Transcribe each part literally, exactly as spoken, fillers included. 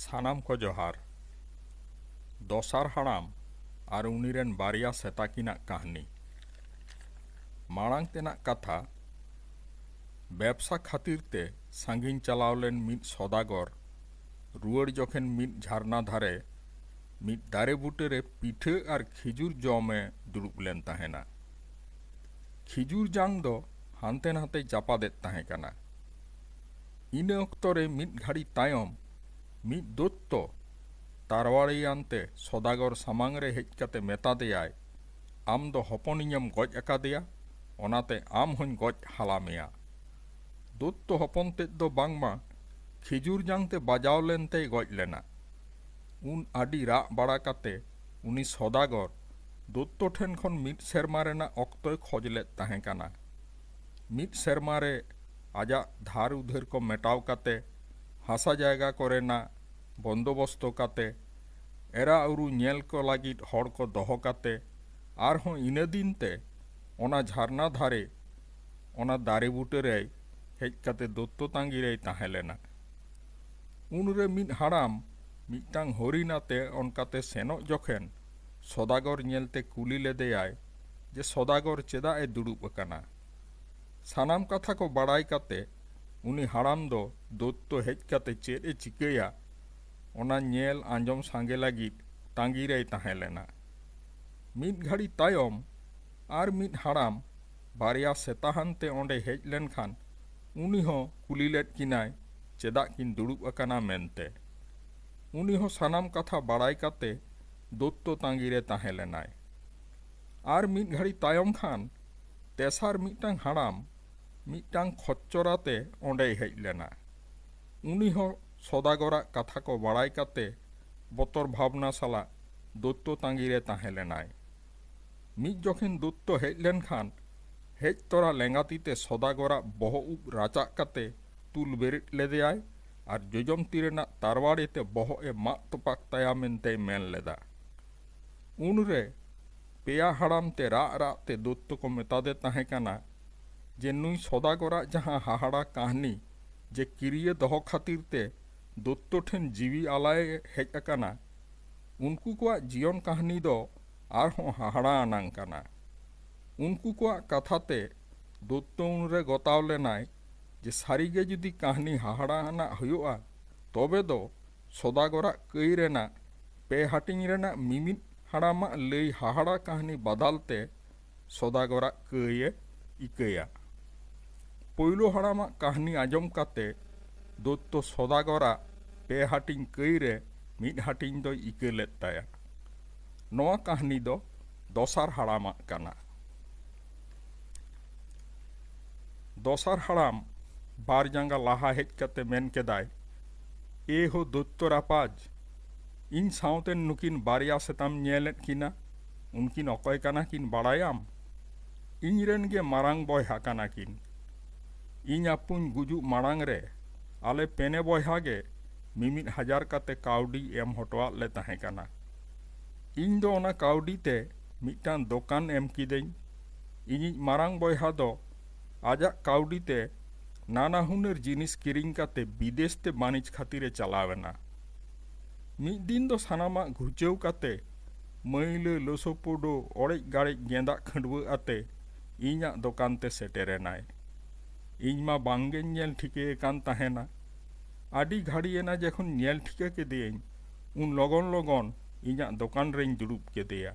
ᱥᱟᱱᱟᱢ ᱠᱚ ᱡᱚᱦᱟᱨ᱾ ᱫᱚᱥᱟᱨ ᱦᱟᱲᱟᱢ ᱟᱨ ᱩᱱᱤ ᱨᱮᱱ ᱵᱟᱨᱭᱟ ᱥᱮᱛᱟ ᱠᱤᱱᱟᱜ ᱠᱟᱹᱦᱱᱤ᱾ ᱢᱟᱲᱟᱝ ᱛᱮᱱᱟᱜ ᱠᱟᱛᱷᱟ, ᱵᱮᱵᱽᱥᱟ ᱠᱷᱟᱹᱛᱤᱨ ᱛᱮ ᱥᱟᱺᱜᱤᱧ ᱪᱟᱞᱟᱣ ᱞᱮᱱ ᱢᱤᱫ ᱥᱚᱫᱟᱜᱚᱨ ᱨᱩᱣᱟᱹᱲ ᱡᱚᱠᱷᱮᱱ ᱢᱤᱫ ᱡᱷᱟᱨᱱᱟ ᱫᱷᱟᱨᱮ ᱢᱤᱫ ᱫᱟᱨᱮ ᱵᱩᱴᱟᱹ ᱨᱮ ᱯᱤᱴᱷᱟᱹ ᱟᱨ ᱠᱷᱤᱡᱩᱨ ᱡᱚᱢᱮ ᱫᱩᱲᱩᱵ ᱞᱮᱱ ᱛᱟᱦᱮᱱᱟ᱾ ᱠᱷᱤᱡᱩᱨ ᱡᱟᱝ ᱫᱚ ᱦᱟᱱᱛᱮ ᱱᱟᱛᱮ ᱪᱟᱯᱟᱫᱮᱫ ᱛᱟᱦᱮᱸ ᱠᱟᱱᱟ᱾ ᱤᱱᱟᱹ ᱚᱠᱛᱚ ᱨᱮ ᱢᱤᱫ ᱜᱷᱟᱹᱲᱤ ᱛᱟᱭᱚᱢ ᱢᱤᱫ ᱫᱚᱛᱛᱚ ᱛᱟᱨᱣᱟᱲᱤᱭᱟᱱ ᱛᱮ ᱥᱚᱫᱟᱜᱚᱨ ᱥᱟᱢᱟᱝ ᱨᱮ ᱦᱮᱡ ᱠᱟᱛᱮ ᱢᱮᱛᱟ ᱫᱮᱭᱟᱭ, "ᱟᱢ ᱫᱚ ᱦᱚᱯᱚᱱᱤᱧᱮᱢ ᱜᱚᱡ ᱟᱠᱟᱫᱮᱭᱟ, ᱚᱱᱟᱛᱮ ᱟᱢ ᱦᱚᱧ ᱜᱚᱡ ᱦᱟᱞᱟ ᱢᱮᱭᱟ᱾" ᱫᱚᱛᱛᱚ ᱦᱚᱯᱚᱱ ᱛᱮᱫ ᱫᱚ ᱵᱟᱝᱢᱟ ᱠᱷᱤᱡᱩᱨ ᱡᱟᱝ ᱛᱮ ᱵᱟᱡᱟᱣ ᱞᱮᱱ ᱛᱮᱭ ᱜᱚᱡ ᱞᱮᱱᱟ᱾ ᱩᱱ ᱟᱹᱰᱤ ᱨᱟᱜ ᱵᱟᱲᱟ ᱠᱟᱛᱮ ᱩᱱᱤ ᱥᱚᱫᱟᱜᱚᱨ ᱫᱚᱛᱛᱚ ᱴᱷᱮᱱ ᱠᱷᱚᱱ ᱢᱤᱫ ᱥᱮᱨᱢᱟ ᱨᱮᱱᱟᱜ ᱚᱠᱛᱚᱭ ᱠᱷᱚᱡᱽ ᱞᱮᱫ ᱛᱟᱦᱮᱸ ᱠᱟᱱᱟ᱾ ᱢᱤᱫ ᱥᱮᱨᱢᱟ ᱨᱮ ᱟᱡᱟᱜ ᱫᱷᱟᱨ ᱩᱫᱷᱟᱹᱨ ᱠᱚ ᱢᱮᱴᱟᱣ ᱠᱟᱛᱮ, ᱦᱟᱥᱟ ᱡᱟᱭᱜᱟ ᱠᱚᱨᱮᱱᱟᱜ ᱵᱚᱱᱫᱳᱵᱚᱥᱛᱚ ᱠᱟᱛᱮ, ᱮᱨᱟ ᱩᱨᱩ ᱧᱮᱞ ᱠᱚ ᱞᱟᱹᱜᱤᱫ ᱦᱚᱲ ᱠᱚ ᱫᱚᱦᱚ ᱠᱟᱛᱮ, ᱟᱨᱦᱚᱸ ᱤᱱᱟᱹ ᱫᱤᱱ ᱛᱮ ᱚᱱᱟ ᱡᱷᱟᱨᱱᱟ ᱫᱷᱟᱨᱮ, ᱚᱱᱟ ᱫᱟᱨᱮ ᱵᱩᱴᱟᱹ ᱨᱮᱭ ᱦᱮᱡ ᱠᱟᱛᱮ ᱫᱚᱛᱛᱚ ᱛᱟᱺᱜᱤ ᱨᱮᱭ ᱛᱟᱦᱮᱸ ᱞᱮᱱᱟ᱾ ᱩᱱᱨᱮ ᱢᱤᱫ ᱦᱟᱲᱟᱢ ᱢᱤᱫᱴᱟᱝ ᱦᱚᱨᱤᱱ ᱟᱛᱮ ᱚᱱᱠᱟᱛᱮ ᱥᱮᱱᱚᱜ ᱡᱚᱠᱷᱮᱱ ᱥᱚᱫᱟᱜᱚᱨ ᱧᱮᱞᱛᱮ ᱠᱩᱞᱤ ᱞᱮᱫᱮᱭᱟᱭ ᱡᱮ ᱥᱚᱫᱟᱜᱚᱨ ᱪᱮᱫᱟᱜ ᱮ ᱫᱩᱲᱩᱵ ᱟᱠᱟᱱᱟ᱾ ᱥᱟᱱᱟᱢ ᱠᱟᱛᱷᱟ ᱠᱚ ᱵᱟᱲᱟᱭ ᱠᱟᱛᱮ ᱩᱱᱤ ᱦᱟᱲᱟᱢ ᱫᱚ ᱫᱚᱛᱛᱚ ᱦᱮᱡ ᱠᱟᱛᱮ ᱪᱮᱫ ᱮ ᱪᱤᱠᱟᱹᱭᱟ, ᱚᱱᱟ ᱧᱮᱞ ᱟᱸᱡᱚᱢ ᱥᱟᱸᱜᱮ ᱞᱟᱹᱜᱤᱫ ᱛᱟᱺᱜᱤ ᱨᱮᱭ ᱛᱟᱦᱮᱸ ᱞᱮᱱᱟ᱾ ᱢᱤᱫ ᱜᱷᱟᱹᱲᱤ ᱛᱟᱭᱚᱢ ᱟᱨ ᱢᱤᱫ ᱦᱟᱲᱟᱢ ᱵᱟᱨᱭᱟ ᱥᱮᱛᱟᱦᱟᱱ ᱛᱮ ᱚᱸᱰᱮ ᱦᱮᱡ ᱞᱮᱱᱠᱷᱟᱱ ᱩᱱᱤ ᱦᱚᱸ ᱠᱩᱞᱤ ᱞᱮᱫ ᱠᱤᱱᱟᱭ ᱪᱮᱫᱟᱜ ᱠᱤᱱ ᱫᱩᱲᱩᱵ ᱟᱠᱟᱱᱟ ᱢᱮᱱᱛᱮ᱾ ᱩᱱᱤ ᱦᱚᱸ ᱥᱟᱱᱟᱢ ᱠᱟᱛᱷᱟ ᱵᱟᱲᱟᱭ ᱠᱟᱛᱮ ᱫᱚᱛᱛᱚ ᱛᱟᱺᱜᱤ ᱨᱮ ᱛᱟᱦᱮᱸ ᱞᱮᱱᱟᱭ᱾ ᱟᱨ ᱢᱤᱫ ᱜᱷᱟᱹᱲᱤ ᱛᱟᱭᱚᱢ ᱠᱷᱟᱱ ᱛᱮᱥᱟᱨ ᱢᱤᱫᱴᱟᱝ ᱦᱟᱲᱟᱢ ᱢᱤᱫᱴᱟᱝ ᱠᱷᱚᱪᱪᱚᱨ ᱟᱛᱮ ᱚᱸᱰᱮᱭ ᱦᱮᱡ ᱞᱮᱱᱟ᱾ ᱩᱱᱤ ᱦᱚᱸ ᱥᱚᱫᱟᱜᱚᱨᱟᱜ ᱠᱟᱛᱷᱟ ᱠᱚ ᱵᱟᱲᱟᱭ ᱠᱟᱛᱮ ᱵᱚᱛᱚᱨ ᱵᱷᱟᱵᱽᱱᱟ ᱥᱟᱞᱟᱜ ᱫᱚᱛᱛᱚ ᱛᱟᱺᱜᱤ ᱨᱮ ᱛᱟᱦᱮᱸ ᱞᱮᱱᱟᱭ᱾ ᱢᱤᱫ ᱡᱚᱠᱷᱮᱱ ᱫᱚᱛᱛᱚ ᱦᱮᱡ ᱞᱮᱱᱠᱷᱟᱱ ᱦᱮᱡ ᱛᱚᱨᱟ ᱞᱮᱸᱜᱟ ᱛᱤ ᱛᱮ ᱥᱚᱫᱟᱜᱚᱨᱟᱜ ᱵᱚᱦᱚᱜ ᱩᱵ ᱨᱟᱪᱟᱜ ᱠᱟᱛᱮ ᱛᱩᱞ ᱵᱮᱨᱮᱫ ᱞᱮᱫᱮᱭᱟᱭ ᱟᱨ ᱡᱚᱡᱚᱢ ᱛᱤ ᱨᱮᱱᱟᱜ ᱛᱟᱨᱣᱟᱲᱤ ᱛᱮ ᱵᱚᱦᱚᱜ ᱮ ᱢᱟᱜ ᱛᱚᱯᱟᱜ ᱛᱟᱭᱟ ᱢᱮᱱᱛᱮᱭ ᱢᱮᱱ ᱞᱮᱫᱟ᱾ ᱩᱱᱨᱮ ᱯᱮᱭᱟ ᱦᱟᱲᱟᱢ ᱛᱮ ᱨᱟᱜ ᱨᱟᱜ ᱛᱮ ᱫᱚᱛᱛᱚ ᱠᱚ ᱢᱮᱛᱟᱫᱮ ᱛᱟᱦᱮᱸ ᱠᱟᱱᱟ ᱡᱮ ᱱᱩᱭ ᱥᱚᱫᱟᱜᱚᱨᱟᱜ ᱡᱟᱦᱟᱸ ᱦᱟᱦᱟᱲᱟ ᱠᱟᱹᱦᱱᱤ ᱡᱮ ᱠᱤᱨᱤᱭᱟᱹ ᱫᱚᱦᱚ ᱠᱷᱟᱹᱛᱤᱨ ᱛᱮ ᱫᱚᱛᱛᱚ ᱴᱷᱮᱱ ᱡᱤᱣᱤ ᱟᱞᱟᱭᱮ ᱦᱮᱡ ᱟᱠᱟᱱᱟ, ᱩᱱᱠᱩ ᱠᱚᱣᱟᱜ ᱡᱤᱭᱚᱱ ᱠᱟᱹᱦᱱᱤ ᱫᱚ ᱟᱨᱦᱚᱸ ᱦᱟᱦᱟᱲᱟ ᱟᱱᱟᱝ ᱠᱟᱱᱟ᱾ ᱩᱱᱠᱩ ᱠᱚᱣᱟᱜ ᱠᱟᱛᱷᱟ ᱛᱮ ᱫᱚᱛᱛᱚ ᱩᱱᱨᱮ ᱜᱚᱛᱟᱣ ᱞᱮᱱᱟᱭ ᱡᱮ ᱥᱟᱹᱨᱤᱜᱮ ᱡᱩᱫᱤ ᱠᱟᱹᱦᱱᱤ ᱦᱟᱦᱟᱲᱟ ᱟᱱᱟᱜ ᱦᱩᱭᱩᱜᱼᱟ, ᱛᱚᱵᱮ ᱫᱚ ᱥᱚᱫᱟᱜᱚᱨᱟᱜ ᱠᱟᱹᱭ ᱨᱮᱱᱟᱜ ᱯᱮ ᱦᱟᱹᱴᱤᱧ ᱨᱮᱱᱟᱜ ᱢᱤᱢᱤᱫ ᱦᱟᱲᱟᱢᱟᱜ ᱞᱟᱹᱭ ᱦᱟᱦᱟᱲᱟ ᱠᱟᱹᱦᱱᱤ ᱵᱟᱫᱟᱞ ᱛᱮ ᱥᱚᱫᱟᱜᱚᱨᱟᱜ ᱠᱟᱹᱭᱮ ᱤᱠᱟᱹᱭᱟ᱾ ᱯᱳᱭᱞᱳ ᱦᱟᱲᱟᱢᱟᱜ ᱠᱟᱹᱦᱱᱤ ᱟᱸᱡᱚᱢ ᱠᱟᱛᱮ ᱫᱚᱛᱛᱚ ᱥᱚᱫᱟᱜᱚᱨᱟᱜ ᱯᱮ ᱦᱟᱹᱴᱤᱧ ᱠᱟᱹᱭ ᱨᱮ ᱢᱤᱫ ᱦᱟᱹᱴᱤᱧ ᱫᱚᱭ ᱤᱠᱟᱹ ᱞᱮᱫ ᱛᱟᱭᱟ᱾ ᱱᱚᱣᱟ ᱠᱟᱹᱦᱱᱤ ᱫᱚ ᱫᱚᱥᱟᱨ ᱦᱟᱲᱟᱢᱟᱜ ᱠᱟᱱᱟ᱾ ᱫᱚᱥᱟᱨ ᱦᱟᱲᱟᱢ ᱵᱟᱨ ᱡᱟᱸᱜᱟ ᱞᱟᱦᱟ ᱦᱮᱡ ᱠᱟᱛᱮ ᱢᱮᱱ ᱠᱮᱫᱟᱭ, "ᱮ ᱦᱳ ᱫᱚᱛᱛᱚ ᱨᱟᱯᱟᱡᱽ, ᱤᱧ ᱥᱟᱶᱛᱮᱱ ᱱᱩᱠᱤᱱ ᱵᱟᱨᱭᱟ ᱥᱮᱛᱟᱢ ᱧᱮᱞᱮᱫ ᱠᱤᱱᱟ, ᱩᱱᱠᱤᱱ ᱚᱠᱚᱭ ᱠᱟᱱᱟ ᱠᱤᱱ ᱵᱟᱲᱟᱭᱟᱢ? ᱤᱧ ᱨᱮᱱ ᱜᱮ ᱢᱟᱨᱟᱝ ᱵᱚᱭᱦᱟ ᱠᱟᱱᱟ ᱠᱤᱱ᱾ ᱤᱧ ᱟᱯᱩᱧ ᱜᱩᱡᱩᱜ ᱢᱟᱲᱟᱝ ᱨᱮ ᱟᱞᱮ ᱯᱮᱱᱮ ᱵᱚᱭᱦᱟ ᱜᱮ ᱢᱤᱢᱤᱫ ᱦᱟᱡᱟᱨ ᱠᱟᱛᱮ ᱠᱟᱹᱣᱰᱤ ᱮᱢ ᱦᱚᱴᱚᱣᱟᱫ ᱞᱮ ᱛᱟᱦᱮᱸ ᱠᱟᱱᱟ᱾ ᱤᱧ ᱫᱚ ᱚᱱᱟ ᱠᱟᱹᱣᱰᱤ ᱛᱮ ᱢᱤᱫᱴᱟᱝ ᱫᱚᱠᱟᱱ ᱮᱢ ᱠᱤᱫᱟᱹᱧ᱾ ᱤᱧᱤᱡ ᱢᱟᱨᱟᱝ ᱵᱚᱭᱦᱟ ᱫᱚ ᱟᱡᱟᱜ ᱠᱟᱹᱣᱰᱤ ᱛᱮ ᱱᱟᱱᱟ ᱦᱩᱱᱟᱹᱨ ᱡᱤᱱᱤᱥ ᱠᱤᱨᱤᱧ ᱠᱟᱛᱮ ᱵᱤᱫᱮᱥ ᱛᱮ ᱵᱟᱹᱱᱤᱡᱽ ᱠᱷᱟᱹᱛᱤᱨ ᱮ ᱪᱟᱞᱟᱣ ᱮᱱᱟ᱾ ᱢᱤᱫ ᱫᱤᱱ ᱫᱚ ᱥᱟᱱᱟᱢᱟᱜ ᱜᱷᱩᱪᱟᱹᱣ ᱠᱟᱛᱮ ᱢᱟᱹᱭᱞᱟᱹ ᱞᱚᱥᱚᱯᱚᱰᱚ ᱚᱲᱮᱡ ᱜᱟᱲᱮᱡ ᱜᱮᱸᱫᱟᱜ ᱠᱷᱟᱹᱰᱣᱟᱹ ᱟᱛᱮ ᱤᱧᱟᱜ ᱫᱚᱠᱟᱱ ᱛᱮ ᱥᱮᱴᱮᱨ ᱮᱱᱟᱭ᱾ ᱤᱧ ᱢᱟ ᱵᱟᱝᱜᱮᱧ ᱧᱮᱞ ᱴᱷᱤᱠᱟᱹ ᱮ ᱠᱟᱱ ᱛᱟᱦᱮᱱᱟ᱾ ᱟᱹᱰᱤ ᱜᱷᱟᱹᱲᱤ ᱮᱱᱟ ᱡᱚᱠᱷᱚᱱ ᱧᱮᱞ ᱴᱷᱤᱠᱟᱹ ᱠᱮᱫᱮᱭᱟᱹᱧ, ᱩᱱ ᱞᱚᱜᱚᱱ ᱞᱚᱜᱚᱱ ᱤᱧᱟᱜ ᱫᱚᱠᱟᱱ ᱨᱮᱧ ᱫᱩᱲᱩᱵ ᱠᱮᱫᱮᱭᱟ᱾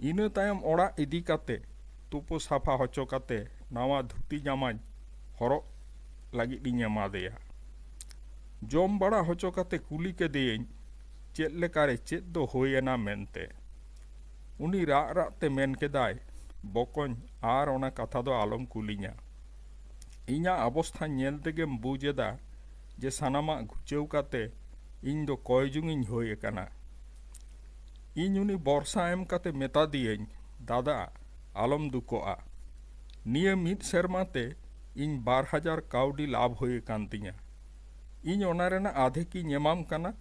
ᱤᱱᱟᱹ ᱛᱟᱭᱚᱢ ᱚᱲᱟᱜ ᱤᱫᱤ ᱠᱟᱛᱮ ᱛᱩᱯᱩ ᱥᱟᱯᱷᱟ ᱦᱚᱪᱚ ᱠᱟᱛᱮ ᱱᱟᱣᱟ ᱫᱷᱩᱛᱤ ᱡᱟᱢᱟᱧ ᱦᱚᱨᱚᱜ ᱞᱟᱹᱜᱤᱫ ᱤᱧ ᱮᱢᱟᱫᱮᱭᱟ᱾ ᱡᱚᱢ ᱵᱟᱲᱟ ᱦᱚᱪᱚ ᱠᱟᱛᱮ ᱠᱩᱞᱤ ᱠᱮᱫᱮᱭᱟᱹᱧ ᱪᱮᱫ ᱞᱮᱠᱟᱨᱮ ᱪᱮᱫ ᱫᱚ ᱦᱩᱭ ᱮᱱᱟ ᱢᱮᱱᱛᱮ᱾ ᱩᱱᱤ ᱨᱟᱜ ᱨᱟᱜ ᱛᱮ ᱢᱮᱱ ᱠᱮᱫᱟᱭ, "ᱵᱚᱠᱚᱧ, ᱟᱨ ᱚᱱᱟ ᱠᱟᱛᱷᱟ ᱫᱚ ᱟᱞᱚᱢ ᱠᱩᱞᱤᱧᱟ᱾ ᱤᱧᱟᱜ ᱚᱵᱚᱥᱛᱷᱟ ᱧᱮᱞ ᱛᱮᱜᱮᱢ ᱵᱩᱡᱽ ᱮᱫᱟ ᱡᱮ ᱥᱟᱱᱟᱢᱟᱜ ᱜᱷᱩᱪᱟᱹᱣ ᱠᱟᱛᱮ ᱤᱧ ᱫᱚ ᱠᱚᱭ ᱡᱚᱝ ᱤᱧ ᱦᱩᱭ ᱟᱠᱟᱱᱟ᱾" ᱤᱧ ᱩᱱᱤ ᱵᱚᱨᱥᱟ ᱮᱢ ᱠᱟᱛᱮ ᱢᱮᱛᱟ ᱫᱤᱭᱟᱹᱧ, "ᱫᱟᱫᱟ, ᱟᱞᱚᱢ ᱫᱩᱠᱚᱜᱼᱟ᱾ ᱱᱤᱭᱟᱹ ᱢᱤᱫ ᱥᱮᱨᱢᱟ ᱛᱮ ᱤᱧ ᱵᱟᱨ ᱦᱟᱡᱟᱨ ᱠᱟᱹᱣᱰᱤ ᱞᱟᱵᱷ ᱦᱩᱭ ᱟᱠᱟᱱ ᱛᱤᱧᱟ᱾ ᱤᱧ ᱚᱱᱟ ᱨᱮᱱᱟᱜ ᱟᱫᱷᱮᱠ ᱤᱧ ᱮᱢᱟᱢ ᱠᱟᱱᱟ,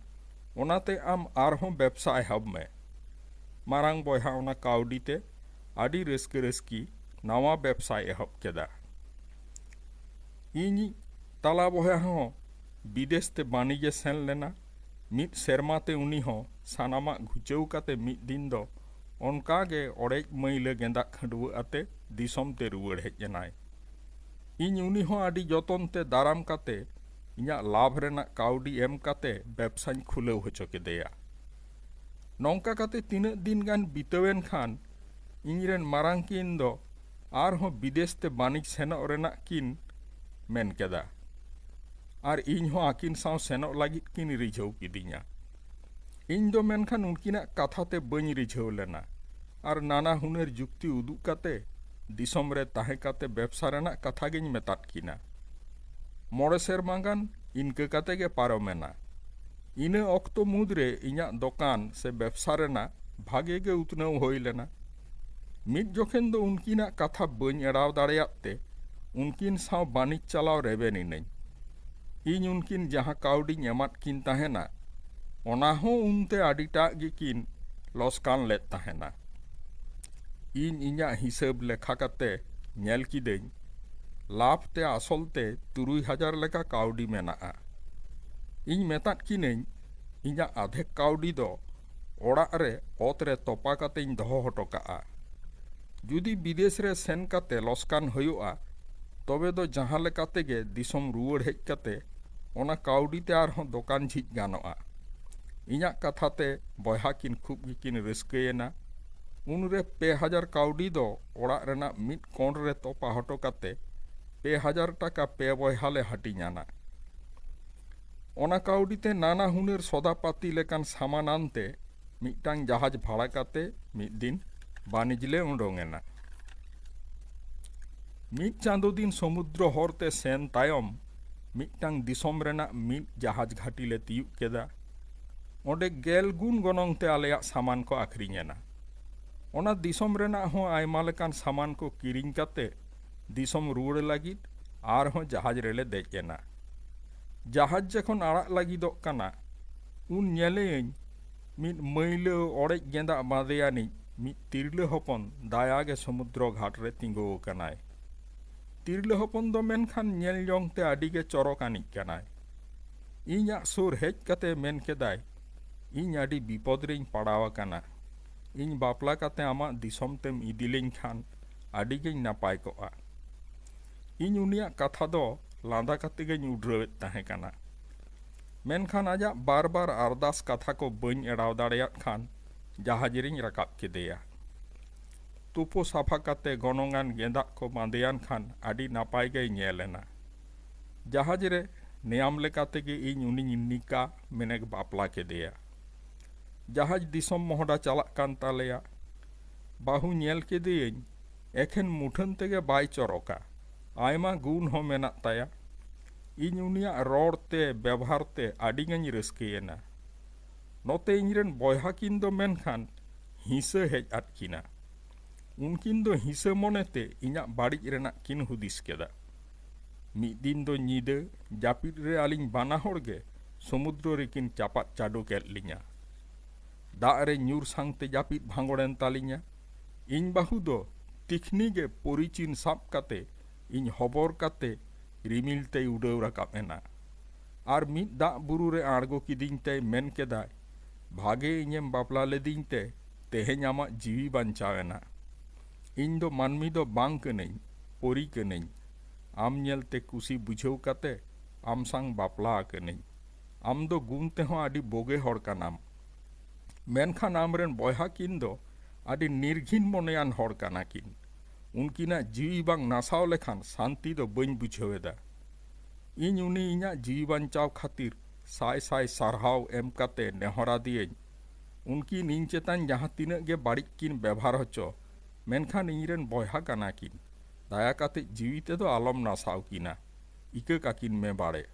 ᱚᱱᱟᱛᱮ ᱟᱢ ᱟᱨᱦᱚᱸ ᱵᱮᱵᱽᱥᱟ ᱮᱦᱚᱵ ᱢᱮ᱾" ᱢᱟᱨᱟᱝ ᱵᱚᱭᱦᱟ ᱚᱱᱟ ᱠᱟᱹᱣᱰᱤ ᱛᱮ ᱟᱹᱰᱤ ᱨᱟᱹᱥᱠᱟᱹ ᱨᱟᱹᱥᱠᱤ ᱱᱟᱣᱟ ᱵᱮᱵᱽᱥᱟᱭ ᱮᱦᱚᱵ ᱠᱮᱫᱟ᱾ ᱤᱧᱤᱡ ᱛᱟᱞᱟ ᱵᱚᱭᱦᱟ ᱦᱚᱸ ᱵᱤᱫᱮᱥ ᱛᱮ ᱵᱟᱹᱱᱤᱡᱮ ᱥᱮᱱ ᱞᱮᱱᱟ᱾ ᱢᱤᱫ ᱥᱮᱨᱢᱟ ᱛᱮ ᱩᱱᱤ ᱦᱚᱸ ᱥᱟᱱᱟᱢᱟᱜ ᱜᱷᱩᱪᱟᱹᱣ ᱠᱟᱛᱮ ᱢᱤᱫ ᱫᱤᱱ ᱫᱚ ᱚᱱᱠᱟ ᱜᱮ ᱚᱲᱮᱡ ᱢᱟᱹᱭᱞᱟᱹ ᱜᱮᱸᱫᱟᱜ ᱠᱷᱟᱹᱰᱣᱟᱹᱜ ᱟᱛᱮ ᱫᱤᱥᱚᱢ ᱛᱮ ᱨᱩᱣᱟᱹᱲ ᱦᱮᱡ ᱮᱱᱟᱭ᱾ ᱤᱧ ᱩᱱᱤ ᱦᱚᱸ ᱟᱹᱰᱤ ᱡᱚᱛᱚᱱ ᱛᱮ ᱫᱟᱨᱟᱢ ᱠᱟᱛᱮ ᱤᱧᱟᱹᱜ ᱞᱟᱵᱷ ᱨᱮᱱᱟᱜ ᱠᱟᱹᱣᱰᱤ ᱮᱢ ᱠᱟᱛᱮ ᱵᱮᱵᱽᱥᱟᱧ ᱠᱷᱩᱞᱟᱹᱣ ᱦᱚᱪᱚ ᱠᱮᱫᱮᱭᱟ᱾ ᱱᱚᱝᱠᱟ ᱠᱟᱛᱮ ᱛᱤᱱᱟᱹᱜ ᱫᱤᱱ ᱜᱟᱱ ᱵᱤᱛᱟᱹᱣᱮᱱ ᱠᱷᱟᱱ ᱤᱧᱨᱮᱱ ᱢᱟᱨᱟᱝ ᱠᱤᱱ ᱫᱚ ᱟᱨᱦᱚᱸ ᱵᱤᱫᱮᱥ ᱛᱮ ᱵᱟᱹᱱᱤᱡᱽ ᱥᱮᱱᱚᱜ ᱨᱮᱱᱟᱜ ᱠᱤᱱ ᱢᱮᱱ ᱠᱮᱫᱟ᱾ ᱟᱨ ᱤᱧ ᱦᱚᱸ ᱟᱹᱠᱤᱱ ᱥᱟᱶ ᱥᱮᱱᱚᱜ ᱞᱟᱹᱜᱤᱫ ᱠᱤᱱ ᱨᱤᱡᱷᱟᱹᱣ ᱠᱤᱫᱤᱧᱟ᱾ ᱤᱧ ᱫᱚ ᱢᱮᱱᱠᱷᱟᱱ ᱩᱱᱠᱤᱱᱟᱜ ᱠᱟᱛᱷᱟ ᱛᱮ ᱵᱟᱹᱧ ᱨᱤᱡᱷᱟᱹᱣ ᱞᱮᱱᱟ ᱟᱨ ᱱᱟᱱᱟ ᱦᱩᱱᱟᱹᱨ ᱡᱩᱠᱛᱤ ᱩᱫᱩᱜ ᱠᱟᱛᱮ ᱫᱤᱥᱚᱢ ᱨᱮ ᱛᱟᱦᱮᱸ ᱠᱟᱛᱮ ᱵᱮᱵᱽᱥᱟ ᱨᱮᱱᱟᱜ ᱠᱟᱛᱷᱟ ᱜᱤᱧ ᱢᱮᱛᱟᱫ ᱠᱤᱱᱟ᱾ ᱢᱚᱬᱮ ᱥᱮᱨᱢᱟ ᱜᱟᱱ ᱤᱱᱠᱟᱹ ᱠᱟᱛᱮ ᱜᱮ ᱯᱟᱨᱚᱢᱮᱱᱟ᱾ ᱤᱱᱟᱹ ᱚᱠᱛᱚ ᱢᱩᱫᱽᱨᱮ ᱤᱧᱟᱹᱜ ᱫᱚᱠᱟᱱ ᱥᱮ ᱵᱮᱵᱽᱥᱟ ᱨᱮᱱᱟᱜ ᱵᱷᱟᱜᱮ ᱜᱮ ᱩᱛᱱᱟᱹᱣ ᱦᱩᱭ ᱞᱮᱱᱟ᱾ ᱢᱤᱫ ᱡᱚᱠᱷᱮᱱ ᱫᱚ ᱩᱱᱠᱤᱱᱟᱜ ᱠᱟᱛᱷᱟ ᱵᱟᱹᱧ ᱮᱲᱟᱣ ᱫᱟᱲᱮᱭᱟᱫ ᱛᱮ ᱩᱱᱠᱤᱱ ᱥᱟᱶ ᱵᱟᱹᱱᱤᱡᱽ ᱪᱟᱞᱟᱣ ᱨᱮᱵᱮᱱ ᱤᱱᱟᱹᱧ᱾ ᱤᱧ ᱩᱱᱠᱤᱱ ᱡᱟᱦᱟᱸ ᱠᱟᱹᱣᱰᱤᱧ ᱮᱢᱟᱫ ᱠᱤᱱ ᱛᱟᱦᱮᱱᱟ, ᱚᱱᱟ ᱦᱚᱸ ᱩᱱᱛᱮ ᱟᱹᱰᱤᱴᱟᱜ ᱜᱮᱠᱤᱱ ᱞᱚᱥᱠᱟᱱ ᱞᱮᱫ ᱛᱟᱦᱮᱱᱟ᱾ ᱤᱧ ᱤᱧᱟᱹᱜ ᱦᱤᱥᱟᱹᱵ ᱞᱮᱠᱷᱟ ᱠᱟᱛᱮ ᱧᱮᱞ ᱠᱤᱫᱟᱹᱧ, ᱞᱟᱵᱷ ᱛᱮ ᱟᱥᱚᱞ ᱛᱮ ᱛᱩᱨᱩᱭ ᱦᱟᱡᱟᱨ ᱞᱮᱠᱟ ᱠᱟᱹᱣᱰᱤ ᱢᱮᱱᱟᱜᱼᱟ᱾ ᱤᱧ ᱢᱮᱛᱟᱫ ᱠᱤᱱᱟᱹᱧ, ᱤᱧᱟᱹᱜ ᱟᱫᱷᱮᱠ ᱠᱟᱹᱣᱰᱤ ᱫᱚ ᱚᱲᱟᱜ ᱨᱮ ᱚᱛ ᱨᱮ ᱛᱚᱯᱟ ᱠᱟᱛᱮᱧ ᱫᱚᱦᱚ ᱦᱚᱴᱚ ᱠᱟᱜᱼᱟ᱾ ᱡᱩᱫᱤ ᱵᱤᱫᱮᱥ ᱨᱮ ᱥᱮᱱ ᱠᱟᱛᱮ ᱞᱚᱥᱠᱟᱱ ᱦᱩᱭᱩᱜᱼᱟ, ᱛᱚᱵᱮ ᱫᱚ ᱡᱟᱦᱟᱸ ᱞᱮᱠᱟ ᱛᱮᱜᱮ ᱫᱤᱥᱚᱢ ᱨᱩᱣᱟᱹᱲ ᱦᱮᱡ ᱠᱟᱛᱮ ᱚᱱᱟ ᱠᱟᱹᱣᱰᱤ ᱛᱮ ᱟᱨᱦᱚᱸ ᱫᱚᱠᱟᱱ ᱡᱷᱤᱡ ᱜᱟᱱᱚᱜᱼᱟ᱾ ᱤᱧᱟᱹᱜ ᱠᱟᱛᱷᱟ ᱛᱮ ᱵᱚᱭᱦᱟ ᱠᱤᱱ ᱠᱷᱩᱵ ᱜᱮᱠᱤᱱ ᱨᱟᱹᱥᱠᱟᱹᱭᱮᱱᱟ᱾ ᱩᱱᱨᱮ ᱯᱮ ᱦᱟᱡᱟᱨ ᱠᱟᱹᱣᱰᱤ ᱫᱚ ᱚᱲᱟᱜ ᱨᱮᱱᱟᱜ ᱢᱤᱫ ᱠᱚᱬ ᱨᱮ ᱛᱚᱯᱟ ᱦᱚᱴᱚ ᱠᱟᱛᱮ ᱯᱮ ᱦᱟᱡᱟᱨ ᱴᱟᱠᱟ ᱯᱮ ᱵᱚᱭᱦᱟ ᱞᱮ ᱦᱟᱹᱴᱤᱧ ᱟᱱᱟ᱾ ᱚᱱᱟ ᱠᱟᱹᱣᱰᱤ ᱛᱮ ᱱᱟᱱᱟ ᱦᱩᱱᱟᱹᱨ ᱥᱚᱫᱟᱯᱟᱹᱛᱤ ᱞᱮᱠᱟᱱ ᱥᱟᱢᱟᱱ ᱟᱱᱛᱮ ᱢᱤᱫᱴᱟᱝ ᱡᱟᱦᱟᱡᱽ ᱵᱷᱟᱲᱟ ᱠᱟᱛᱮ ᱢᱤᱫ ᱫᱤᱱ ᱵᱟᱹᱱᱤᱡᱽ ᱞᱮ ᱩᱰᱩᱝ ᱮᱱᱟ᱾ ᱢᱤᱫ ᱪᱟᱸᱫᱚ ᱫᱤᱱ ᱥᱚᱢᱩᱫᱨᱚ ᱦᱚᱨᱛᱮ ᱥᱮᱱ ᱛᱟᱭᱚᱢ ᱢᱤᱫᱴᱟᱝ ᱫᱤᱥᱚᱢ ᱨᱮᱱᱟᱜ ᱢᱤᱫ ᱡᱟᱦᱟᱡᱽ ᱜᱷᱟᱹᱴᱤ ᱞᱮ ᱛᱤᱭᱩᱜ ᱠᱮᱫᱟ᱾ ᱚᱸᱰᱮ ᱜᱮᱞ ᱜᱩᱱ ᱜᱚᱱᱚᱝ ᱛᱮ ᱟᱞᱮᱭᱟᱜ ᱥᱟᱢᱟᱱ ᱠᱚ ᱟᱹᱠᱷᱨᱤᱧ ᱮᱱᱟ᱾ ᱚᱱᱟ ᱫᱤᱥᱚᱢ ᱨᱮᱱᱟᱜ ᱦᱚᱸ ᱟᱭᱢᱟ ᱞᱮᱠᱟᱱ ᱥᱟᱢᱟᱱ ᱠᱚ ᱠᱤᱨᱤᱧ ᱠᱟᱛᱮ ᱫᱤᱥᱚᱢ ᱨᱩᱣᱟᱹᱲ ᱞᱟᱹᱜᱤᱫ ᱟᱨᱦᱚᱸ ᱡᱟᱦᱟᱡᱽ ᱨᱮᱞᱮ ᱫᱮᱡ ᱮᱱᱟ᱾ ᱡᱟᱦᱟᱡᱽ ᱡᱚᱠᱷᱚᱱ ᱟᱲᱟᱜ ᱞᱟᱹᱜᱤᱫᱚᱜ ᱠᱟᱱᱟ, ᱩᱱ ᱧᱮᱞᱮᱭᱟᱹᱧ ᱢᱤᱫ ᱢᱟᱹᱭᱞᱟᱹ ᱚᱲᱮᱡ ᱜᱮᱸᱫᱟᱜ ᱵᱟᱸᱫᱮᱭᱟᱱᱤᱡ ᱢᱤᱫ ᱛᱤᱨᱞᱟᱹ ᱦᱚᱯᱚᱱ ᱫᱟᱭᱟ ᱜᱮ ᱥᱚᱢᱩᱫᱨᱚ ᱜᱷᱟᱴ ᱨᱮ ᱛᱤᱸᱜᱩ ᱟᱠᱟᱱᱟᱭ᱾ ᱛᱤᱨᱞᱟᱹ ᱦᱚᱯᱚᱱ ᱫᱚ ᱢᱮᱱᱠᱷᱟᱱ ᱧᱮᱞ ᱡᱚᱝ ᱛᱮ ᱟᱹᱰᱤ ᱜᱮ ᱪᱚᱨᱚᱠ ᱟᱱᱤᱡ ᱠᱟᱱᱟᱭ᱾ ᱤᱧᱟᱜ ᱥᱩᱨ ᱦᱮᱡ ᱠᱟᱛᱮ ᱢᱮᱱ ᱠᱮᱫᱟᱭ, "ᱤᱧ ᱟᱹᱰᱤ ᱵᱤᱯᱚᱫ ᱨᱮᱧ ᱯᱟᱲᱟᱣ ᱟᱠᱟᱱᱟ᱾ ᱤᱧ ᱵᱟᱯᱞᱟ ᱠᱟᱛᱮ ᱟᱢᱟᱜ ᱫᱤᱥᱚᱢ ᱛᱮᱢ ᱤᱫᱤ ᱞᱤᱧ ᱠᱷᱟᱱ ᱟᱹᱰᱤ ᱜᱮᱧ ᱱᱟᱯᱟᱭ ᱠᱚᱜᱼᱟ᱾" ᱤᱧ ᱩᱱᱤᱭᱟᱜ ᱠᱟᱛᱷᱟ ᱫᱚ ᱞᱟᱸᱫᱟ ᱠᱟᱛᱮ ᱜᱮᱧ ᱩᱰᱨᱟᱹᱣᱮᱫ ᱛᱟᱦᱮᱸ ᱠᱟᱱᱟ᱾ ᱢᱮᱱᱠᱷᱟᱱ ᱟᱡᱟᱜ ᱵᱟᱨ ᱵᱟᱨ ᱟᱨᱫᱟᱥ ᱠᱟᱛᱷᱟ ᱠᱚ ᱵᱟᱹᱧ ᱮᱲᱟᱣ ᱫᱟᱲᱮᱭᱟᱫ ᱠᱷᱟᱱ ᱡᱟᱦᱟᱡᱽ ᱨᱤᱧ ᱨᱟᱠᱟᱵ ᱠᱮᱫᱮᱭᱟ᱾ ᱛᱩᱯᱩ ᱥᱟᱯᱷᱟ ᱠᱟᱛᱮ ᱜᱚᱱᱚᱝᱟᱱ ᱜᱮᱸᱫᱟᱜ ᱠᱚ ᱵᱟᱸᱫᱮᱭᱟᱱ ᱠᱷᱟᱱ ᱟᱹᱰᱤ ᱱᱟᱯᱟᱭ ᱜᱮᱭ ᱧᱮᱞ ᱮᱱᱟ᱾ ᱡᱟᱦᱟᱡᱽ ᱨᱮ ᱱᱮᱭᱟᱢ ᱞᱮᱠᱟ ᱛᱮᱜᱮ ᱤᱧ ᱩᱱᱤᱧ ᱱᱤᱠᱟ ᱢᱮᱱᱮ ᱵᱟᱯᱞᱟ ᱠᱮᱫᱮᱭᱟ᱾ ᱡᱟᱦᱟᱡᱽ ᱫᱤᱥᱚᱢ ᱢᱚᱦᱰᱟ ᱪᱟᱞᱟᱜ ᱠᱟᱱ ᱛᱟᱞᱮᱭᱟ᱾ ᱵᱟᱹᱦᱩ ᱧᱮᱞ ᱠᱮᱫᱮᱭᱟᱹᱧ, ᱮᱠᱷᱮᱱ ᱢᱩᱴᱷᱟᱹᱱ ᱛᱮᱜᱮ ᱵᱟᱭ ᱪᱚᱨᱚᱠᱟ᱾ ᱟᱭᱢᱟ ᱜᱩᱱ ᱦᱚᱸ ᱢᱮᱱᱟᱜ ᱛᱟᱭᱟ᱾ ᱤᱧ ᱩᱱᱤᱭᱟᱜ ᱨᱚᱲ ᱛᱮ, ᱵᱮᱵᱷᱟᱨ ᱛᱮ ᱟᱹᱰᱤ ᱜᱟᱱ ᱨᱟᱹᱥᱠᱟᱹᱭᱮᱱᱟ᱾ ᱱᱚᱛᱮ ᱤᱧᱨᱮᱱ ᱵᱚᱭᱦᱟ ᱠᱤᱱ ᱫᱚ ᱢᱮᱱᱠᱷᱟᱱ ᱦᱤᱸᱥᱟᱹ ᱦᱮᱡ ᱟᱫ ᱠᱤᱱᱟ᱾ ᱩᱱᱠᱤᱱ ᱫᱚ ᱦᱤᱸᱥᱟᱹ ᱢᱚᱱᱮᱛᱮ ᱤᱧᱟᱜ ᱵᱟᱹᱲᱤᱡ ᱨᱮᱱᱟᱜ ᱠᱤᱱ ᱦᱩᱫᱤᱥ ᱠᱮᱫᱟ᱾ ᱢᱤᱫ ᱫᱤᱱ ᱫᱚ ᱧᱤᱫᱟᱹ ᱡᱟᱹᱯᱤᱫ ᱨᱮ ᱟᱹᱞᱤᱧ ᱵᱟᱱᱟ ᱦᱚᱲ ᱜᱮ ᱥᱚᱢᱩᱫᱨᱚ ᱨᱮᱠᱤᱱ ᱪᱟᱯᱟᱫ ᱪᱟᱰᱚ ᱠᱮᱫ ᱞᱤᱧᱟ᱾ ᱫᱟᱜ ᱨᱮ ᱧᱩᱨ ᱥᱟᱝᱛᱮ ᱡᱟᱹᱯᱤᱫ ᱵᱷᱟᱸᱜᱚᱲᱮᱱ ᱛᱟᱹᱞᱤᱧᱟ᱾ ᱤᱧ ᱵᱟᱹᱦᱩ ᱫᱚ ᱛᱤᱠᱷᱱᱤ ᱜᱮ ᱯᱚᱨᱤᱪᱤᱱ ᱥᱟᱵ ᱠᱟᱛᱮ ᱤᱧ ᱦᱚᱵᱚᱨ ᱠᱟᱛᱮ ᱨᱤᱢᱤᱞ ᱛᱮᱭ ᱩᱰᱟᱹᱣ ᱨᱟᱠᱟᱵ ᱮᱱᱟ᱾ ᱟᱨ ᱢᱤᱫ ᱫᱟᱜ ᱵᱩᱨᱩ ᱨᱮ ᱟᱬᱜᱚ ᱠᱤᱫᱤᱧ ᱛᱮᱭ ᱢᱮᱱ ᱠᱮᱫᱟᱭ, "ᱵᱷᱟᱜᱮ ᱤᱧᱮᱢ ᱵᱟᱯᱞᱟ ᱞᱮᱫᱤᱧ ᱛᱮ ᱛᱮᱦᱮᱧ ᱟᱢᱟᱜ ᱡᱤᱣᱤ ᱵᱟᱧᱪᱟᱣ ᱮᱱᱟ᱾ ᱤᱧ ᱫᱚ ᱢᱟᱹᱱᱢᱤ ᱫᱚ ᱵᱟᱝ ᱠᱟᱹᱱᱟᱹᱧ, ᱯᱚᱨᱤ ᱠᱟᱹᱱᱟᱹᱧ᱾ ᱟᱢ ᱧᱮᱞᱛᱮ ᱠᱩᱥᱤ ᱵᱩᱡᱷᱟᱹᱣ ᱠᱟᱛᱮ ᱟᱢ ᱥᱟᱝ ᱵᱟᱯᱞᱟ ᱟᱠᱟᱹᱱᱟᱹᱧ᱾ ᱟᱢ ᱫᱚ ᱜᱩᱱ ᱛᱮᱦᱚᱸ ᱟᱹᱰᱤ ᱵᱳᱜᱮ ᱦᱚᱲ ᱠᱟᱱᱟᱢ᱾ ᱢᱮᱱᱠᱷᱟᱱ ᱟᱢᱨᱮᱱ ᱵᱚᱭᱦᱟ ᱠᱤᱱ ᱫᱚ ᱟᱹᱰᱤ ᱱᱤᱨᱜᱷᱤᱱ ᱢᱚᱱᱮᱭᱟᱱ ᱦᱚᱲ ᱠᱟᱱᱟ ᱠᱤᱱ᱾ ᱩᱱᱠᱤᱱᱟᱜ ᱡᱤᱣᱤ ᱵᱟᱝ ᱱᱟᱥᱟᱣ ᱞᱮᱠᱷᱟᱱ ᱥᱟᱱᱛᱤ ᱫᱚ ᱵᱟᱹᱧ ᱵᱩᱡᱷᱟᱹᱣ ᱮᱫᱟ᱾ ᱤᱧ ᱩᱱᱤ ᱤᱧᱟᱜ ᱡᱤᱣᱤ ᱵᱟᱧᱪᱟᱣ ᱠᱷᱟᱹᱛᱤᱨ ᱥᱟᱭ ᱥᱟᱭ ᱥᱟᱨᱦᱟᱣ ᱮᱢ ᱠᱟᱛᱮ ᱱᱮᱦᱚᱨ ᱟᱫᱮᱭᱟᱹᱧ᱾ ᱩᱱᱠᱤᱱ ᱤᱧ ᱪᱮᱛᱟᱱ ᱡᱟᱦᱟᱸ ᱛᱤᱱᱟᱹᱜ ᱜᱮ ᱵᱟᱹᱲᱤᱡ ᱠᱤᱱ ᱵᱮᱵᱷᱟᱨ ᱦᱚᱪᱚ, ᱢᱮᱱᱠᱷᱟᱱ ᱤᱧᱨᱮᱱ ᱵᱚᱭᱦᱟ ᱠᱟᱱᱟ ᱠᱤᱱ᱾ ᱫᱟᱭᱟ ᱠᱟᱛᱮ ᱡᱤᱣᱤ ᱛᱮᱫᱚ ᱟᱞᱚᱢ ᱱᱟᱥᱟᱣ ᱠᱤᱱᱟ᱾ ᱤᱠᱟᱹ ᱠᱟᱠᱤᱱ ᱢᱮ ᱵᱟᱲᱮ᱾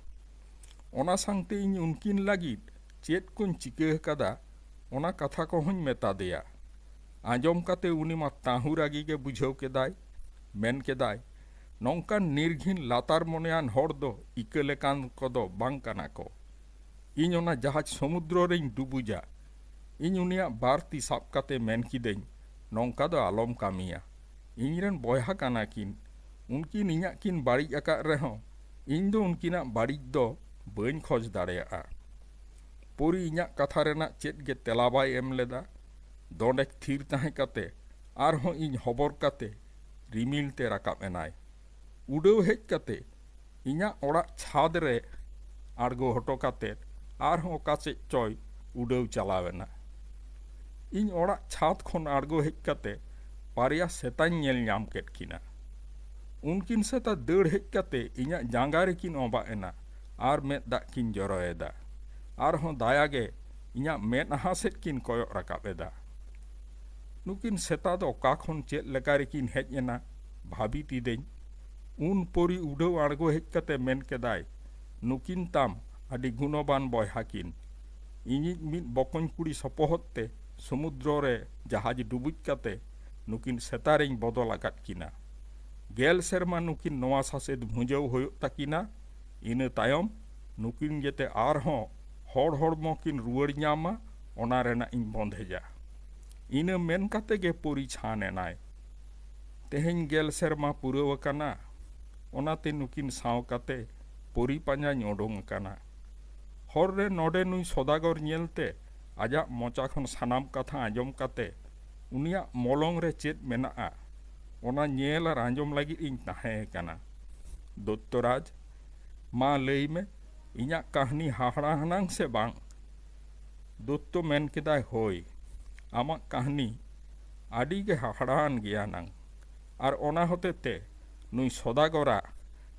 ᱚᱱᱟ ᱥᱟᱝᱛᱮ ᱤᱧ ᱩᱱᱠᱤᱱ ᱞᱟᱹᱜᱤᱫ ᱪᱮᱫ ᱠᱚᱧ ᱪᱤᱠᱟᱹ ᱟᱠᱟᱫᱟ, ᱚᱱᱟ ᱠᱟᱛᱷᱟ ᱠᱚᱦᱚᱸᱧ ᱢᱮᱛᱟ ᱫᱮᱭᱟ᱾ ᱟᱸᱡᱚᱢ ᱠᱟᱛᱮ ᱩᱱᱤ ᱢᱟ ᱛᱟᱺᱦᱩ ᱨᱟᱹᱜᱤ ᱜᱮ ᱵᱩᱡᱷᱟᱹᱣ ᱠᱮᱫᱟᱭ᱾ ᱢᱮᱱ ᱠᱮᱫᱟᱭ, "ᱱᱚᱝᱠᱟᱱ ᱱᱤᱨᱜᱷᱤᱱ ᱞᱟᱛᱟᱨ ᱢᱚᱱᱮᱭᱟᱱ ᱦᱚᱲ ᱫᱚ ᱤᱠᱟᱹ ᱞᱮᱠᱟᱱ ᱠᱚᱫᱚ ᱵᱟᱝ ᱠᱟᱱᱟ ᱠᱚ᱾ ᱤᱧ ᱚᱱᱟ ᱡᱟᱦᱟᱡᱽ ᱥᱚᱢᱩᱫᱨᱚ ᱨᱮᱧ ᱰᱩᱵᱩᱡᱟ᱾ ᱤᱧ ᱩᱱᱤᱭᱟᱜ ᱵᱟᱨ ᱛᱤ ᱥᱟᱵ ᱠᱟᱛᱮ ᱢᱮᱱ ᱠᱤᱫᱟᱹᱧ, 'ᱱᱚᱝᱠᱟ ᱫᱚ ᱟᱞᱚᱢ ᱠᱟᱹᱢᱤᱭᱟ᱾ ᱤᱧᱨᱮᱱ ᱵᱚᱭᱦᱟ ᱠᱟᱱᱟ ᱠᱤᱱ᱾ ᱩᱱᱠᱤᱱ ᱤᱧᱟᱜ ᱠᱤᱱ ᱵᱟᱹᱲᱤᱡ ᱟᱠᱟᱫ ᱨᱮᱦᱚᱸ, ᱤᱧ ᱫᱚ ᱩᱱᱠᱤᱱᱟᱜ ᱵᱟᱹᱲᱤᱡ ᱫᱚ ᱵᱟᱹᱧ ᱠᱷᱚᱡᱽ ᱫᱟᱲᱮᱭᱟᱜᱼᱟ᱾ ᱯᱚᱨᱤ ᱤᱧᱟᱹᱜ ᱠᱟᱛᱷᱟ ᱨᱮᱱᱟᱜ ᱪᱮᱫ ᱜᱮ ᱛᱮᱞᱟ ᱵᱟᱭ ᱮᱢ ᱞᱮᱫᱟ᱾ ᱫᱚᱸᱰᱮ ᱛᱷᱤᱨ ᱛᱟᱦᱮᱸ ᱠᱟᱛᱮ ᱟᱨᱦᱚᱸ ᱤᱧ ᱦᱚᱵᱚᱨ ᱠᱟᱛᱮ ᱨᱤᱢᱤᱞ ᱛᱮ ᱨᱟᱠᱟᱵ ᱮᱱᱟᱭ᱾ ᱩᱰᱟᱹᱣ ᱦᱮᱡ ᱠᱟᱛᱮ ᱤᱧᱟᱹᱜ ᱚᱲᱟᱜ ᱪᱷᱟᱫᱽ ᱨᱮ ᱟᱬᱜᱚ ᱦᱚᱴᱚ ᱠᱟᱛᱮ ᱟᱨᱦᱚᱸ ᱚᱠᱟ ᱥᱮᱫ ᱪᱚᱭ ᱩᱰᱟᱹᱣ ᱪᱟᱞᱟᱣ ᱮᱱᱟ᱾ ᱤᱧ ᱚᱲᱟᱜ ᱪᱷᱟᱫᱽ ᱠᱷᱚᱱ ᱟᱬᱜᱚ ᱦᱮᱡ ᱠᱟᱛᱮ ᱵᱟᱨᱭᱟ ᱥᱮᱛᱟᱧ ᱧᱮᱞ ᱧᱟᱢ ᱠᱮᱫ ᱠᱤᱱᱟ᱾ ᱩᱱᱠᱤᱱ ᱥᱮᱛᱟ ᱫᱟᱹᱲ ᱦᱮᱡ ᱠᱟᱛᱮ ᱤᱧᱟᱹᱜ ᱡᱟᱸᱜᱟ ᱨᱮᱠᱤᱱ ᱚᱵᱟᱜ ᱮᱱᱟ ᱟᱨ ᱢᱮᱫ ᱫᱟᱜ ᱠᱤᱱ ᱡᱚᱨᱚᱭᱮᱫᱟ᱾ ᱟᱨᱦᱚᱸ ᱫᱟᱭᱟ ᱜᱮ ᱤᱧᱟᱹᱜ ᱢᱮᱫᱦᱟ ᱥᱮᱫ ᱠᱤᱱ ᱠᱚᱭᱚᱜ ᱨᱟᱠᱟᱵ ᱮᱫᱟ᱾ ᱱᱩᱠᱤᱱ ᱥᱮᱛᱟ ᱫᱚ ᱚᱠᱟ ᱠᱷᱚᱱ ᱪᱮᱫ ᱞᱮᱠᱟ ᱨᱮᱠᱤᱱ ᱦᱮᱡ ᱮᱱᱟ, ᱵᱷᱟᱹᱵᱤᱛ ᱤᱫᱟᱹᱧ᱾ ᱩᱱ ᱯᱚᱨᱤ ᱩᱰᱟᱹᱣ ᱟᱬᱜᱚ ᱦᱮᱡ ᱠᱟᱛᱮ ᱢᱮᱱ ᱠᱮᱫᱟᱭ, "ᱱᱩᱠᱤᱱ ᱛᱟᱢ ᱟᱹᱰᱤ ᱜᱩᱱᱚᱵᱟᱱ ᱵᱚᱭᱦᱟ ᱠᱤᱱ᱾ ᱤᱧᱤᱡ ᱢᱤᱫ ᱵᱚᱠᱚᱧ ᱠᱩᱲᱤ ᱥᱚᱯᱚᱦᱚᱫ ᱛᱮ ᱥᱚᱢᱩᱫᱨᱚ ᱨᱮ ᱡᱟᱦᱟᱡᱽ ᱰᱩᱵᱩᱡ ᱠᱟᱛᱮ ᱱᱩᱠᱤᱱ ᱥᱮᱛᱟ ᱨᱮᱧ ᱵᱚᱫᱚᱞ ᱟᱠᱟᱫ ᱠᱤᱱᱟ᱾ ᱜᱮᱞ ᱥᱮᱨᱢᱟ ᱱᱩᱠᱤᱱ ᱱᱚᱣᱟ ᱥᱟᱥᱮᱛ ᱵᱷᱩᱸᱡᱟᱹᱣ ᱦᱩᱭᱩᱜ ᱛᱟᱹᱠᱤᱱᱟ᱾ ᱤᱱᱟᱹ ᱛᱟᱭᱚᱢ ᱱᱩᱠᱤᱱ ᱡᱟᱛᱮ ᱟᱨᱦᱚᱸ ᱦᱚᱲ ᱦᱚᱲᱢᱚ ᱠᱤᱱ ᱨᱩᱣᱟᱹᱲ ᱧᱟᱢᱟ, ᱚᱱᱟ ᱨᱮᱱᱟᱜ ᱤᱧ ᱵᱚᱱᱫᱷᱮᱡᱟ᱾" ᱤᱱᱟᱹ ᱢᱮᱱ ᱠᱟᱛᱮ ᱜᱮ ᱯᱚᱨᱤ ᱪᱷᱟᱱ ᱮᱱᱟᱭ᱾ ᱛᱮᱦᱮᱧ ᱜᱮᱞ ᱥᱮᱨᱢᱟ ᱯᱩᱨᱟᱹᱣ ᱟᱠᱟᱱᱟ, ᱚᱱᱟᱛᱮ ᱱᱩᱠᱤᱱ ᱥᱟᱶ ᱠᱟᱛᱮ ᱯᱚᱨᱤ ᱯᱟᱸᱡᱟᱧ ᱳᱰᱳᱝ ᱟᱠᱟᱱᱟ᱾ ᱦᱚᱨ ᱨᱮ ᱱᱚᱰᱮ ᱱᱩᱭ ᱥᱚᱫᱟᱜᱚᱨ ᱧᱮᱞᱛᱮ ᱟᱡᱟᱜ ᱢᱚᱪᱟ ᱠᱷᱚᱱ ᱥᱟᱱᱟᱢ ᱠᱟᱛᱷᱟ ᱟᱸᱡᱚᱢ ᱠᱟᱛᱮ ᱩᱱᱤᱭᱟᱜ ᱢᱚᱞᱚᱝ ᱨᱮ ᱪᱮᱫ ᱢᱮᱱᱟᱜᱼᱟ, ᱚᱱᱟ ᱧᱮᱞ ᱟᱨ ᱟᱸᱡᱚᱢ ᱞᱟᱹᱜᱤᱫ ᱤᱧ ᱛᱟᱦᱮᱸ ᱟᱠᱟᱱᱟ᱾ ᱫᱚᱛᱛᱚᱨᱟᱡᱽ, ᱢᱟ ᱞᱟᱹᱭ ᱢᱮ, ᱤᱧᱟᱜ ᱠᱟᱹᱦᱱᱤ ᱦᱟᱦᱟᱲᱟ ᱟᱱᱟᱝ ᱥᱮ ᱵᱟᱝ? ᱫᱚᱛᱛᱚ ᱢᱮᱱ ᱠᱮᱫᱟᱭ, "ᱦᱳᱭ, ᱟᱢᱟᱜ ᱠᱟᱹᱦᱱᱤ ᱟᱹᱰᱤ ᱜᱮ ᱦᱟᱦᱟᱲᱟᱣᱟᱱ ᱜᱮᱭᱟ ᱱᱟᱝ, ᱟᱨ ᱚᱱᱟ ᱦᱚᱛᱮ ᱛᱮ ᱱᱩᱭ ᱥᱚᱫᱟᱜᱚᱨᱟᱜ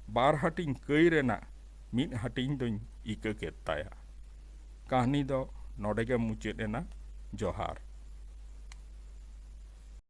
ᱵᱟᱨ ᱦᱟᱹᱴᱤᱧ ᱠᱟᱹᱭ ᱨᱮᱱᱟᱜ ᱢᱤᱫ ᱦᱟᱹᱴᱤᱧ ᱫᱚᱧ ᱤᱠᱟᱹ ᱠᱮᱫ ᱛᱟᱭᱟ᱾" ᱠᱟᱹᱦᱱᱤ ᱫᱚ ᱱᱚᱰᱮ ᱜᱮ ᱢᱩᱪᱟᱹᱫ ᱮᱱᱟ᱾ ᱡᱚᱦᱟᱨ᱾